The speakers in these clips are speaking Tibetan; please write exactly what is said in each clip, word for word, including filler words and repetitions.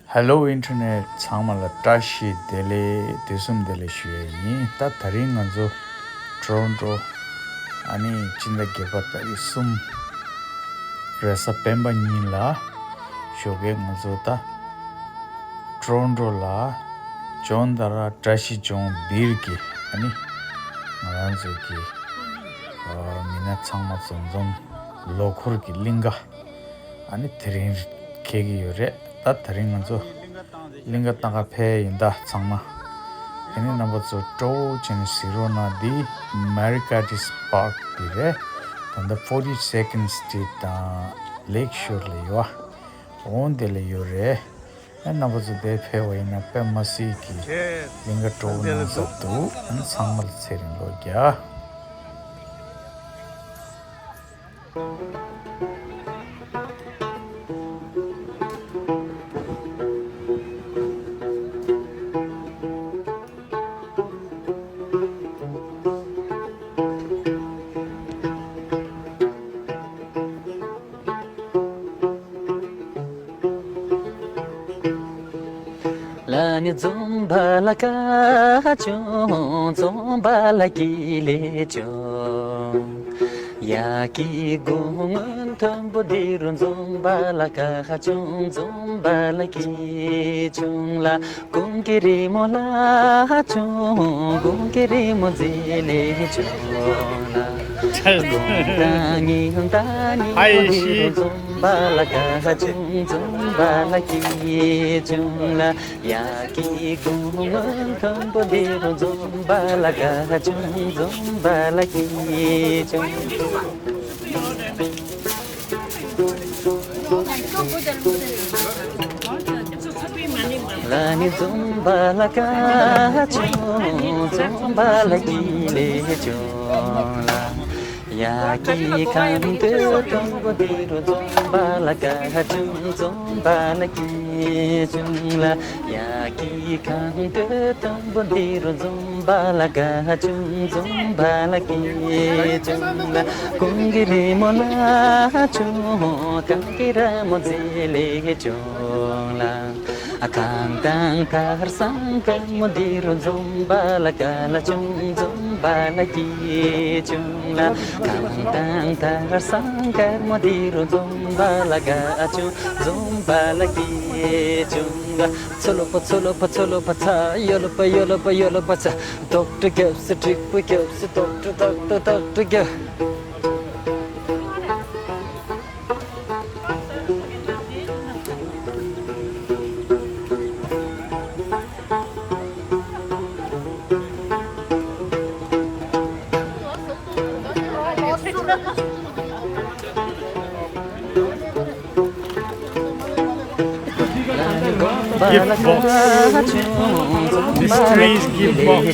Hello internet ཚང་མ་ལ་བཀྲ་ཤིས་བདེ་ལེགས། དུས་གསུམ་བདེ་ལེགས་ཞུ་ཡས་ཡིན། ད་དེ་རིང་ང་ཚོ་ཊོ་རོན་ཊོ་ཨ་ནི་སྤྱི་ཟླ་བརྒྱད་པ་ཏ་རིག་གསུམ་རེས་གཟའ་སྤེན་པ་ཉིན་ལ་ཞོགས་ཀས་ང་ཚོ་ད་ཊོ་རོན་ཊོ་ལ་ཇོན་ཏཱ་ར་བཀྲ་ཤིས་ལྗོངས་སྦིར་གྱི་ཨ་ནི་ང་རང་ཚོ་གི་མི་སྣ་ཚང་མ་འཛོམས་འཛོམས་ལོ་འཁོར་གྱི་གླིང་ག་ཨ་ནི་དེ་རིང་འཁེལ་གྱི་ཡོད་རེད། ད་དེ་རིང་ང་ཚོ་གླིང་ག་ལྟ་ག་ཕེབས་ཡིན་ད་ཚང་མ། དེ་ནས་རྣམ་པ་ཚོ་སྤྲོ་བོ་བྱས་ནས་གཟིགས་རོགས་གནང་། འདི་Marikatis Park འདི་རེད། ད་ལྟ་forty-second Street དང་Lake Shore ལ་ཡོད། འོང་དེ་ལ་ཡོད་རེད། ཨ་རྣམ་པ་ཚོ་དེ་ཕེབས་པ་ཡིན་ན་དཔེ་མི་སྲིད་ཀྱི་གླིང་ག་སྤྲོ་བོ་གནང་ས་འདུག་ཨ་ནི་ཚང་མ་ལ་ཚེ་རིང་ལོ་བརྒྱ། ལ་ནི་འཛོམས་པ་ལ་ཁ་ཆུང་འཛོམས་པ་ལ་སྐྱིད་ལེ་ཆུང་། ཡ་ཀི་དགུང་སྔོན་མཐོན་པོ་འདི་རུ་འཛོམས་པ་ལ་ཁ་ཆུང་འཛོམས་པ་ལ་སྐྱིད་ཆུང་ལ། ཀུན་གྱི་རི་མོ་ལ་ཆུང་ཀུན་གྱི་རི་མོ་མཛེས་ལེ་ཆུང་ལ། དགུང་དང་ཉི་ཧོང་དང་ཉི་ཧོང་འདི་རུ་འཛོམས་པ་ལ་ཁ་ཆུང་འཛོམས་པ་ལ་སྐྱིད་ཆུང་ལ། ཡ་ཀི་དགུང་སྔོན་མཐོན་པོ་འདི་རུ་འཛོམས་པ་ལ་ཁ་ཆུང་འཛོམས་པ་ལ་སྐྱིད་ཆུང་། ལ་ནི་འཛོམས་པ་ལ་ཁ་ཆུང་འཛོམས་པ་ལ་སྐྱིད་ལེ་ཆུང་ལ། ཡ་ཀི་གང་འདོད་དང་པོ་འདི་རུ་འཛོམས་པ་ལ་ཁ་ཆུང་འཛོམས་པ་ལ་སྐྱིད་ཆུང་ལ། ཡ་ཀི་གང་འདོད་དང་པོ་འདི་རུ་འཛོམས་པ་ལ་ཁ་ཆུང་འཛོམས་པ་ལ་སྐྱིད་ཆུང་ལ། ཀུན་གྱི་རི་མོ་ལ་ཆུང་གང་གི་ར་མོ་མཛེས་ལེ་ཆུང་ལ། གང་དང་ཐར་སང་དཀར་མོ་འདི་རུ་འཛོམས་པ་ལ་ཁ་ལ་ཆུང་འཛོམས་པ་ལ་སྐྱིད་ཆུང་ལ། གང་དང་ཐར་སང་དཀར་མོ་འདི་རུ་འཛོམས་པ་ལ་ཁ་ཆུང་འཛོམས་པ་ལ་སྐྱིད་ཆུང་ལ། ཚོ་ལོ་པ་ཚོ་ལོ་པ་ཚོ་ལོ་པ་ཚ། ཡོ་ལོ་པ་ཡོ་ལོ་པ་ཡོ་ལོ་པ་ཚ། རྡོག་ཁྲ་རྒྱབ་སེ་དྲིལ་བུ་རྒྱབ་སེ་རྡོག་ཁྲ་རྡོག་ཁྲ་རྡོག་ཁྲ་རྒྱབ། Gift box. Mysteries gift box.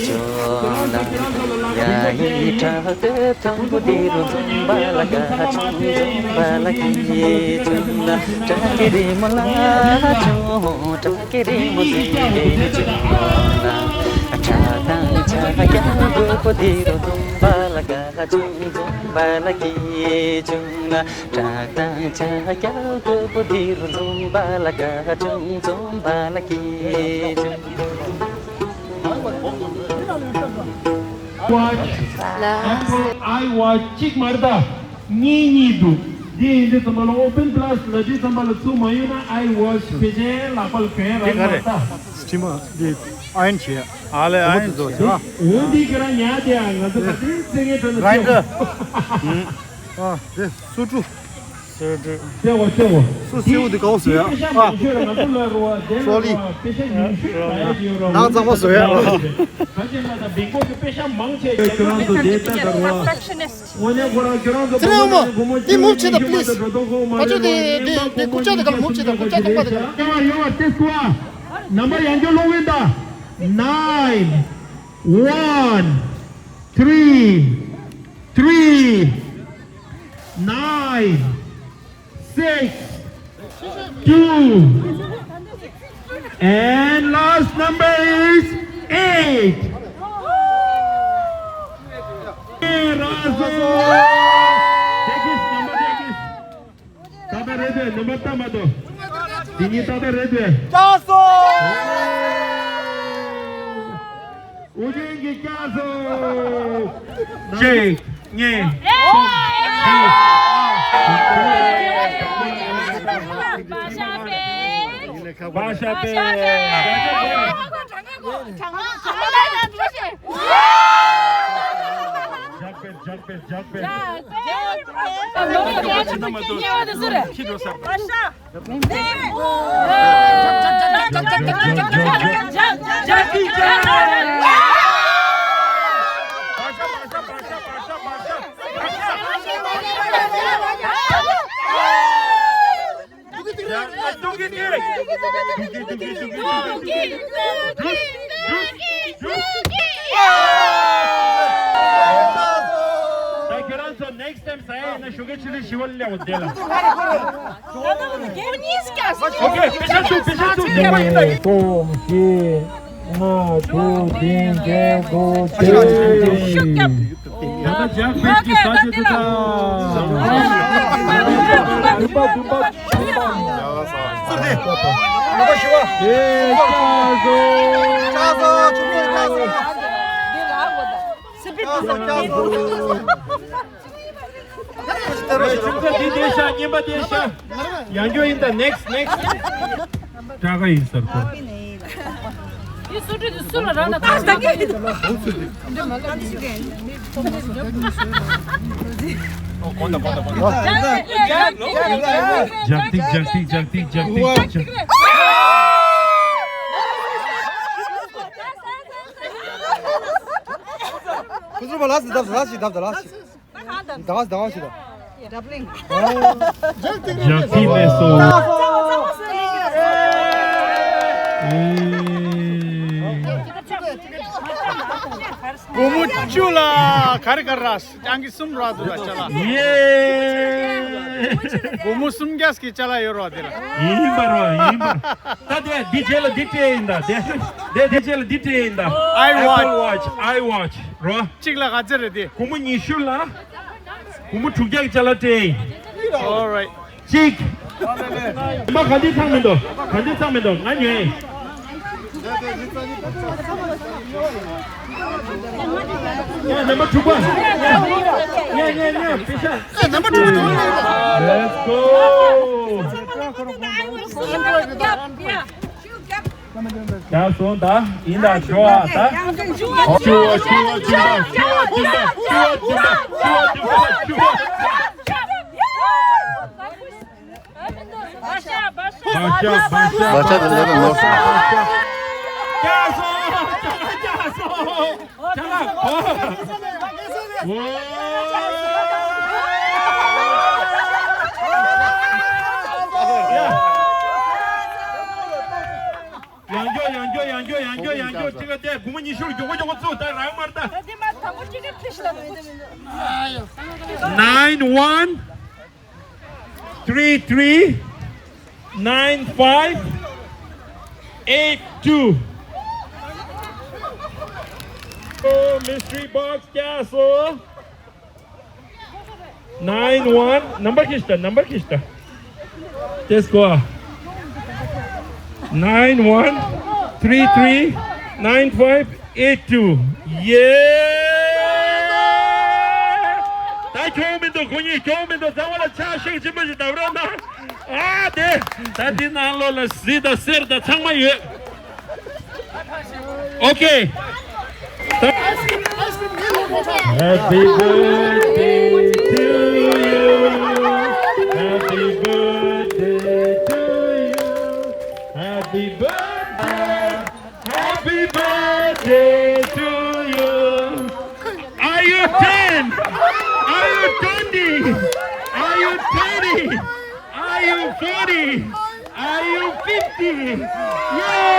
བཀྲག་དང་ཕྱག་རྒྱ་དོད་པོ་འདི་རུ་འཛོམས་པ་ལ་དགའ་ཆུང་འཛོམས་པ་ལ་སྐྱིད་ཆུང་། ལ། ཨའི་ཝོ་ཆི་གཅིག་མ་རེད་ད། གཉིས་གཉིས་འདུག་འདི་ཡིན་དུས་ཙམ་པ་ལ་ཨོ་པན་པ་ལ་སི་ལ་དུས་ཙམ་པ་ལ་ཚུར་མ་ཡོང་ན་ཨའི་ཝོ་ཆི་ཕལ་ཆེར་ལག་པ་ལ་གོན་ཡ་རག་མ་རེད་ད། སི་ཊིམ་མར་འདི་ཨ་ཡོན་བྱེད་ཡ། ཨ་ལས་ཨ་ཡོན་བཟོ་བྱེད་ཨ། འོ་འདི་ཁྱེད་རང་ཉལ་དེ་ཨ། ང་ཚོ་ད་དེ་རྩེད་མཁན་ཁྲོད་ན་ཆེ། ཨ་དེ་སུ་ཀྲུ། སུ་ཀྲུ། སེ་བ་སེ་བ། སུ་སེའུ་དེ་ག་བ་བཟོ་ཡ། ཨ། སོ་ལི། ནག་གཙང་མ་བཟོ་ཡ། ད་ཅི་ན་ད་བིང་པོ་གི་པེ་ཤ་མང་ཆེ་ཁྱོད་རང་ཚོ་དེ་ལྟ་ད་རོ། དངོས་གནས་ཁོ་རང་ཁྱོད་རང་ཚོ་དེ་རིང་འོ་མ་དེ་མུབ་བྱེད་དང་པི་ལིས། ཕ་ཆོས་དེ་དེ་དེ་ཀུ་ཅག་དེ་ག་ལ་མུབ་བྱེད་དང་། ཀུ་ཅག་དང་པ་དེ་ག་ལ། ཡོ་ཡོ་དེ་སུ་ཨ། ནམ་པ་ཡང་སྐྱོ་ལོ་ཝིན་ད། Nine, one, three, three, nine, six, two, and last number is eight. Hey, Razo! Take this, number take this. ད་ལྟ་རེད་དེ་ནམ་པ་ལྟ་མ་དོ། འདི་གཉིས་ཏག་ཏག་རེད་དེ། ལྕགས་སོ། ཨུ་རྒྱན་གྱིས་ལྕགས་སོ། གཅིག་གཉིས། གསུམ། བཞི། བ་ཤ་པེ། བ་ཤ་པེ། ཇག་པེ། ཇག་པེ། ཇག་པེ། ད་ཁྱེད་རང་ཚོ་next time ཟ་ཡ་ཡིན་ན་ཞོགས་ཀས་ཕྱི་ལ་ཞི་བ་སླེབས་དགོས་དེ་ལ། ཨོ་ཁེ། པེ་ཤ་བཙུགས། པེ་ཤ་བཙུགས། ཉི་མ་ཡིན་ད། སྟོང་བཞི་ལྔ་དྲུག་བདུན་བརྒྱད་དགུ་བཅུ། ད་ལྟ་ཇག་པེ་གི་ས་ཆ་དེ་དང་། བདུན་པ། བདུན་པ། བདུན་པ། ལོ་པ་ཞི་བ། ཨེ། ལྕགས་སོ། ལྕགས་སོ། ཆུ་ཚོད་ལྕགས་སོ། ལྕགས་སོ། ལྕགས་སོ། ཁྱིམ་ཚང་འདི་བསྡད་ཤག་རྔན་པ་བསྡད་ཤག་ཡང་སྐྱོ་ཡིན་ད། next next། དྲག་ག་ཡིན་ཟེར་གོ། ཡི་སུ་ཁྲི་དུ་སུ་ལ་ར་ན་ད་ད་གི། ཇག་ཏིག་ཇག་ཏིག་ཇག་ཏིག་ཇག་ཏིག་ཇག་ཏིག་ཁུ་ཚུར་མ་ལ་སི་ད་ལ་སི་ད་ལ་སི། ཟླ་བ་ཟླ་བ་ཞིག་ལ། ཇག་ཏིག་ལས་སོ། སྒོར་མོ་བཅུ་ལ་ག་རེ་ག་རེ་རག་སྐྱང་གི་གསུམ་རག་འདུག་ལ་ཅ་ལག་ཡེ། སྒོར་མོ་སུམ་བརྒྱ་གི་ཅ་ལག་ཡོད་རོགས་དེ་ལ། ཡིན་པ་རོ། ཡིན་པ། ད་དེ་འདི་རྗེས་ལ་འདི་སྤྲད་ཡིན་ད། དེ་དེ་རྗེས་ལ་འདི་སྤྲད་ཡིན་ད། Apple Watch. Apple Watch. Apple Watch རོ། གཅིག་ལ་ག་ཚོད་རེད་དེ། སྒོར་མོ་ཉི་ཤུ་ལ། སྒོར་མོ་དྲུག་བརྒྱ་གི་ཅ་ལག་སྤྲད་ཡིན། All right. གཅིག་མ་ག་འདི་ཚང་མི་འདུག་ག་འདི་ཚང་མི་འདུག་ང་ཉོས་ཡིན། ཡ། རྣམ་པ་དྲུག་པ། ཡ་ཡ་ཡ་ཡ། པེ་ཤ། ཡ། རྣམ་པ་དྲུག་པ། Let's go. ཡ། སོང་ད། ཡིན་ད། ཞོ་ཨ་ད། ཞུ་བ་ཞུ་བ་ཞུ་བ་ཞུ་བ། བ་ཤ་བ་ཤ། བ་ཤ་དང་ལེབ་ནོར་སོང་། ཡ། སོང་། ཡ། སོང་། ཡ། སོང་། ཡ། ཡང་སྐྱོ། ཡང་སྐྱོ། ཡང་སྐྱོ། ཡང་སྐྱོ། ཡང་སྐྱོ། ཅི་ག་དེ་སྒོར་མོ་ཉི་ཤུ་མགྱོགས་པོ་མགྱོགས་པོ་བཙུགས། ད་རང་མར་ད། Nine one three three nine five eight two. Oh, mystery box castle. Nine one number ཁྱེར་ཤོག number ཁྱེར་ཤོག་དེ་སྐོར། Nine one three three nine five eight two. ཡེ། ད་ཁྱོང་མི་འདུག་ཁོ་གཉིས་ཁྱོང་མི་འདུག་རྩ་བ་ལ་ཆ་ཤེག་ཆེན་པོ་ཞིག་བཏབ་རོགས་གནང་། ཨ་དེ། ད་འདི་ནང་ལོགས་ལ་གཟི་དང་གསེར་དང་ཚང་མ་ཡོད། Okay. Happy birthday to you. Happy birthday to you. Happy birthday. Happy birthday to you. Are you ten? Are you twenty? Are you thirty? Are you forty? Are you fifty? Yeah!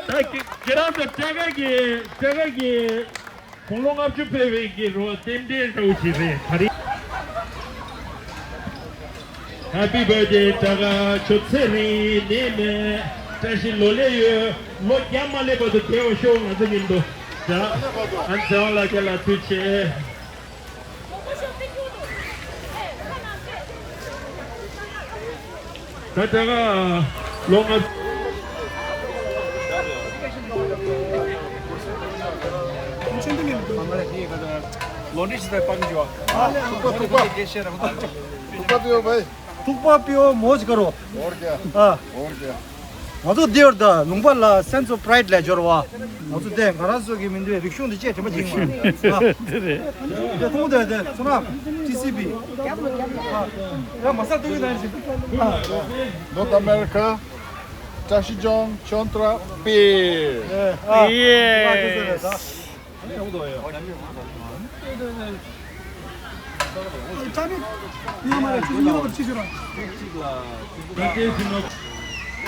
ད་ཁྱེད་རང་ཚོ་སྤྲད་ཁ་གི་སྤྲད་ཁ་གི་དགུང་ལོ་ལྔ་བཅུ་ཕེབས་པའི་གི་རོ་རྟེན་འབྲེལ་འདྲ་བོ་ཞིག་རེད། ག་རེ། Happy birthday ད་ག་ཁྱོད་ཚེ་རིང་ནད་མེད་བཀྲ་ཤིས་ལོ་ལེགས་ཡོད། ལོ་བརྒྱ་མ་སླེབས་བར་དུ་བདེ་བར་ཤོག་ང་ཚོ་མཉམ་དུ། ད་ཨ་ཚེ་དབང་ལགས་ཁྱེད་ལ་ཐུགས་རྗེ་ཆེ། ད་ལྟ་ལོ་ལྔ། ལོ་འདི་ཞིག་ད་པར་འཇོག་ཨ། ཐུག་པ་ཐུག་པ། ཐུག་པ་པིའོ་བའི། ཐུག་པ་པིའོ་མོ་ཅི་ཀ་རོ། འོར་རྒྱ། ཨ། འོར་རྒྱ། ང་ཚོ་འདིར་ད་ལུང་པ་ལ་sense of pride ལས་འབྱོར་བ། ང་ཚོ་དེ་ང་རང་ཚོ་གི་མི་འདུག་རིག་གཞུང་འདི་ཅེས་དྲན་པ་བྱིན་པ། དེ་རེད། དེ་མཐོང་དེ་དེ་ཚོ་ན་ཊི་སི་བི། ཡ་མ་ས་ཏུ་ཡི་ན་ཞིག North America, Trashijon Chontra Beer. ཡེ།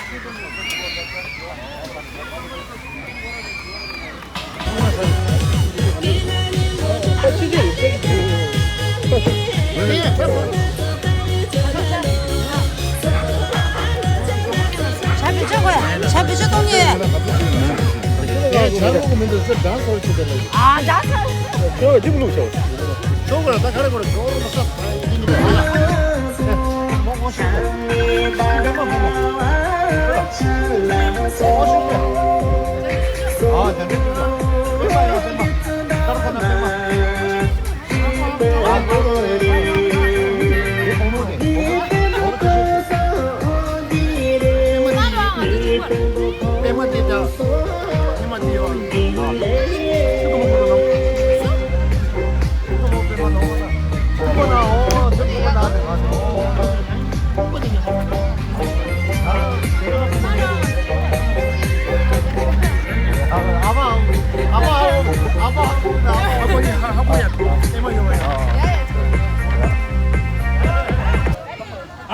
ཆ་བེད་སྤྱོད་དགོས། ཆ་བེད་སྤྱོད་གཏོང་ངེས། ཨ། ད་ས། ཁྱོད་ལ་འདི་མི་བླུག་ཤོག་ཁྱོད་ལ་ད་ག་རེ་གོ་རེ་ཁྱོད་ལ་ས།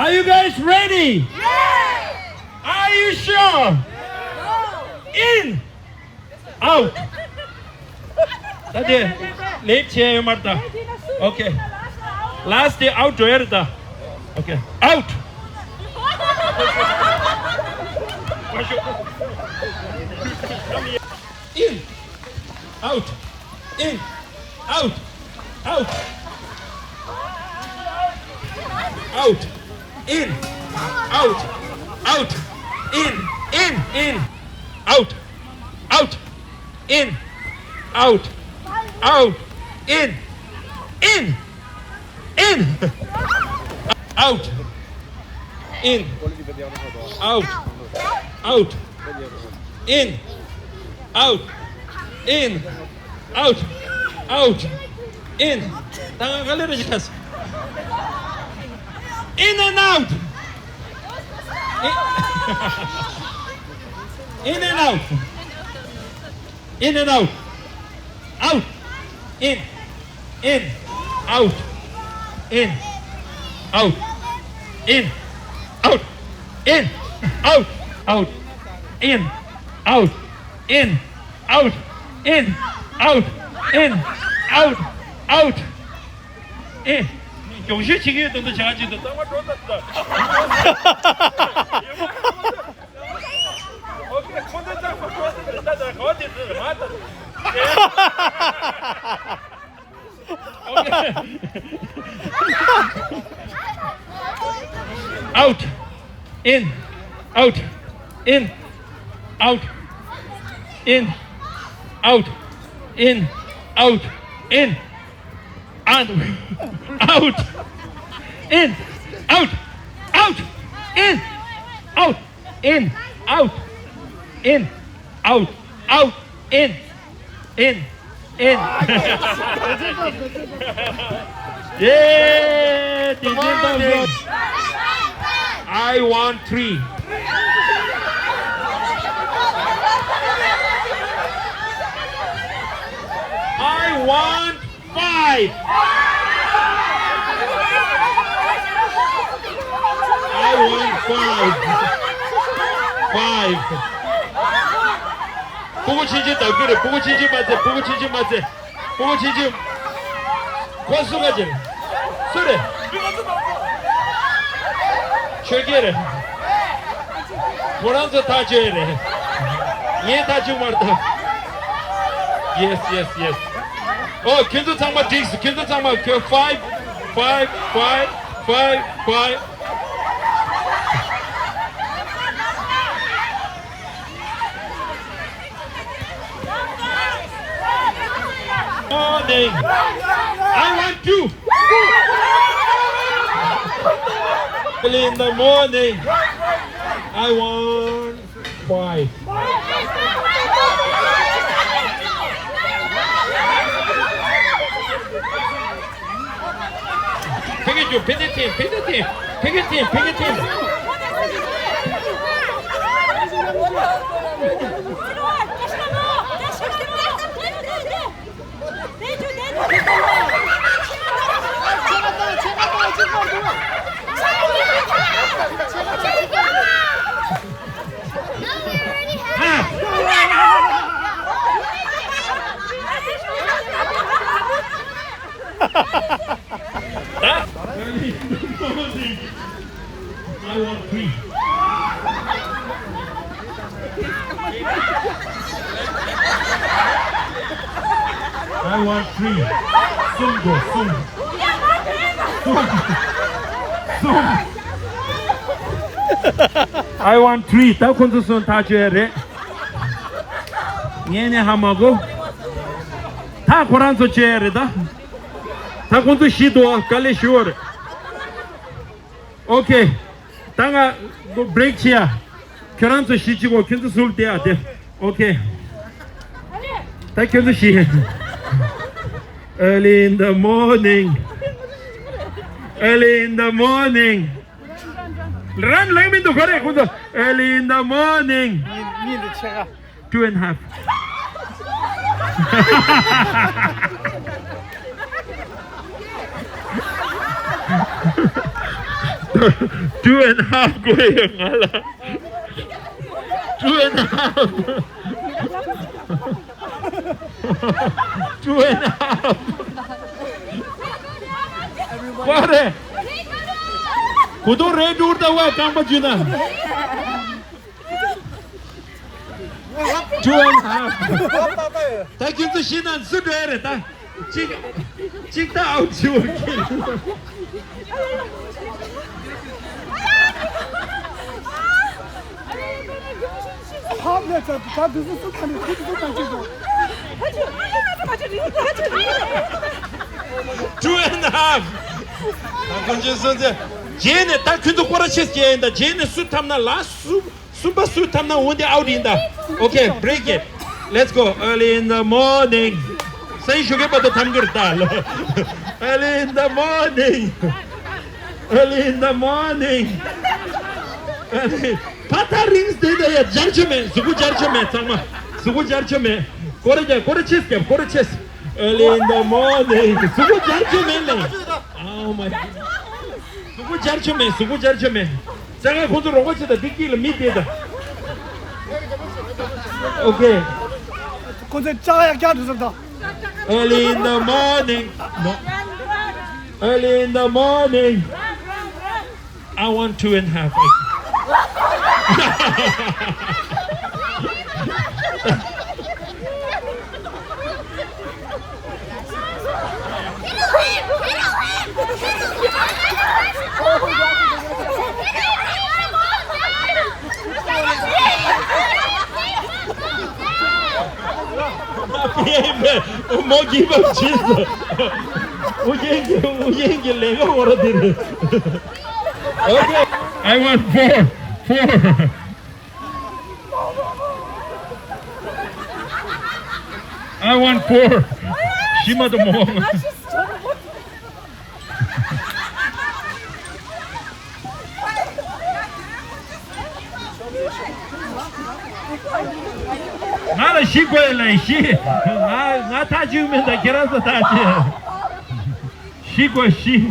Are you guys ready? Are you sure? In. Out. ད་དེ་ལེབ་བྱས་ཡོད་མ་རེད་ད། Okay. Last དེ་out འགྲོ་ཡ་རེད་ད། Okay. Out. In. Out. In. Out. Out. Out. In. Out. Out. In. In. In. Out. Out. In. Out. Out. In. In. In. Out. In. Out. Out. In. Out. In. Out. Out. In. ད་ང་ག་ལེ་རེ་ཞིག་ལ། In and out. In and out. In and out. Out. In. In. Out. In. Out. In. Out. In. Out. Out. In. Out. In. Out. In. Out. In. Out. Out. In. གྱོང་ཤོད་བྱེད་ཀྱི་ཡོད་དམ། དུ་བྱ་ཅིག་ཏུ་གཙང་མ་འགྲོ་ད་ད། ཨོ་ཁེ། ཁོ་ཚོ་གཙང་མ་འགྲོ་ད་ད་ད་གོ་དེ་ཚོ་མ་ད། Out. In. Out. In. Out. In. Out. In. Out. In. And out. In. Out. Out. In. Out. In. Out. In. Out. Out. In. In. In. Yeah. I want three. I want five. I want five. Five. ཕྲུ་གུ་ཆུང་ཆུང་དག་རྒྱུ་རེད། ཕྲུ་གུ་ཆུང་ཆུང་མ་རྩེ། ཕྲུ་གུ་ཆུང་ཆུང་མ་རྩེ། ཕྲུ་གུ་ཆུང་ཆུང་། ཁོ་སུ་ག་ཅེ་རེད། སུ་རེད། ཆོས་རྒྱལ་རེད། ཁོ་རང་ཚོ་ཐག་ཆོད་རེད། ངས་ཐག་ཆོད་མ་རེད་ད། Yes, yes, yes. ཨོ། ཁྱེད་ཚོ་ཚང་མ་འགྲིགས། ཁྱེད་ཚོ་ཚང་མ་ཁྱོད་five, five, five, five, five. I want two. Early in the morning. I want five. Pick it, you pick the team, pick the team, pick a team, pick a team. I want three. I want three. གསུམ་དགོས། གསུམ། གསུམ། གསུམ། I want three. ད་ཁོང་ཚོ་གསུམ་ཐག་ཆོད་རེད། ངས་ནི་ཧ་མ་གོ། ད་ཁོ་རང་ཚོ་བྱས་རེད་ད། ད་ཁོང་ཚོ་བཞི་འདུག་དཀའ་ལས་ཞུ་བ་རེད། ཨོ་ཁེ། ད་ང་བྷི་རེག་བྱེད་ཡ། ཁྱོད་རང་ཚོ་བཞི་གཅིག་གོ་ཁྱོད་ཚོ་ཟུར་བསྡད་ཡ་དེ། ཨོ་ཁེ། ད་ཁྱོད་ཚོ་བཞི། Early in the morning. Early in the morning. རང་ལེགས་མི་འདུག་ག་རེ་ཁོང་ཚོ། Early in the morning. གཉིས་འདི་ཆེ་ག Two and a half. Two and a half དགོས་ཡོད་ང་ལ། Two and a half. Two and a half. ཀ་རེ། གོ་དོ་རེ་ཌུར་ད་བ་རྐང་པ་ཇུ་ན། Two and a half. ད་ཁྱོད་ཚོ་ཤི་ན་སུ་འགྲོ་ཡ་རེད་ད། གཅིག་གཅིག་ད་ཨའུ་ཊི་བྱེད་དགོས་ཀྱི། ཧབ་ལས་ཚར་ད་དུས་སུ་སུ་ག་ནས་ཁུ་སུ་ག་ཅིག་འགྲོ། Two and a half. ད་ཁོང་ཚོས་སོང་ཚེ། རྗེས་ནས་ད་ཁྱོད་ཚོ་སྐོར་ར་ཆེ་སྐྱེ་ཡིན་ད། རྗེས་ནས་སུ་འཐམ་ན་ལ་སུ། གསུམ་པ་སུ་འཐམ་ན་འོན་ཏེ་ཨའུ་ཊི་ཡིན་ད། Okay, break it. Let's go. Early in the morning. སང་ཞོགས་ཀས་བར་དུ་འཐམ་གྱི་རེད་ད་ལོ། Early in the morning. Early in the morning. Early. ཕ་ཐག་རིང་སྟེ་ད་ཡ་སྦྱར་ཆོ་མེད། གཟུགས་པོ་སྦྱར་ཆོ་མེད་ཚང་མ། གཟུགས་པོ་སྦྱར་ཆོ་མེད། སྐོར་ར་རྒྱག་སྐོར་ར་ཆེ་སྐྱབས་སྐོར་ར་ཆེ། Early in the morning. གཟུགས་པོ་སྦྱར་ཆོ་མེད་ལེ། Oh my God. གཟུགས་པོ་སྦྱར་ཆོ་མེད། གཟུགས་པོ་སྦྱར་ཆོ་མེད། ཅག་ག་ཁོང་ཚོ་རོགས་པ་བྱེད་དང་། འདི་དཀྱིལ་ལ་མི་བསྡད་དང་། Okay. ཁོང་ཚོས་ཅག་ཡག་རྒྱག་འགྲོ་ཟེར་དང་། Early in the morning. No. Early in the morning. I want two and a half. མོ་གིབ་ཨབ་བྱས་སོང་། ཨུ་རྒྱན་གྱི་ཨུ་རྒྱན་གྱི་ལས་ཀ་འོ་ར་འདི་རེད། Okay. I want four. Four. I want four. ཤི་མ་དུ་མོ། ང་ལ་ཤི་དགོས་ལ་ཤི། ང་ང་ཐག་ཆོད་མིན་ད་ཁྱེད་རང་ཚོ་ཐག་ཆོད། ཤི་དགོས་ཤི།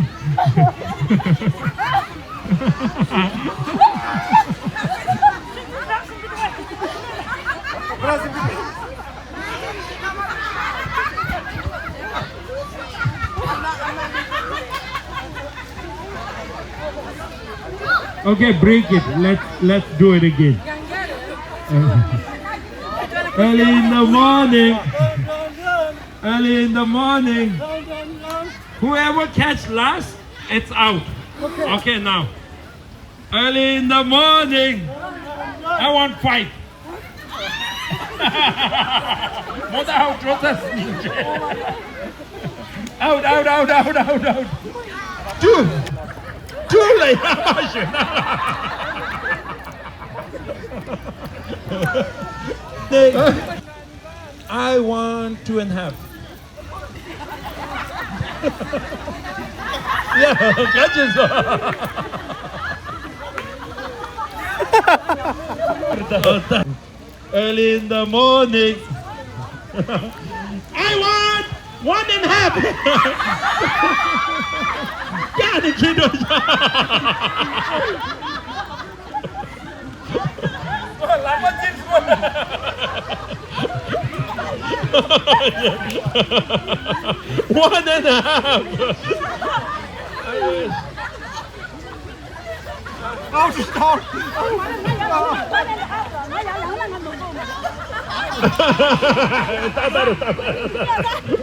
Okay, break it. Let's let's do it again. Early in the morning. Early in the morning. Whoever catch last, it's out. Okay, now. Early in the morning. I want fight. What the hell, what does it mean? Out, out, out, out, out, out. Two. Two เลย They, I want two and a half. Yeah, catches. Early in the morning. I want one and a half. Yeah, the kid was. One and a half. Out of town.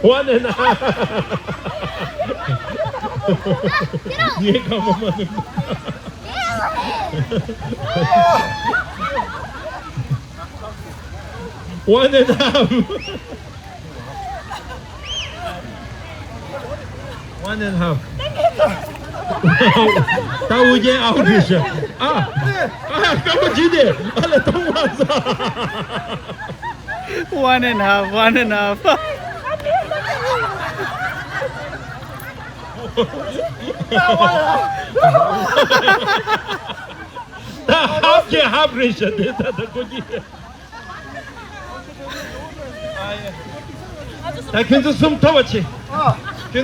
One and a half. Yeah, come on. One and a half. One and a half. ད་འུ་རྒྱན་ཨའུ་ཊི་རེད་ཤག་ཨ། ཨ། སྐམ་པོ་བྱས་ཏེ་ཨ་ལ་གཏོང་བ་ས། One and a half, one and a half. ད་ཧབ་ཀྱི་ཧབ་རེད་ཤག་དེ་ད་ད་ཁོ་གྱིས། ད་ཁྱོད་ཚོ་གསུམ་ཐོབ་པ་བྱེད།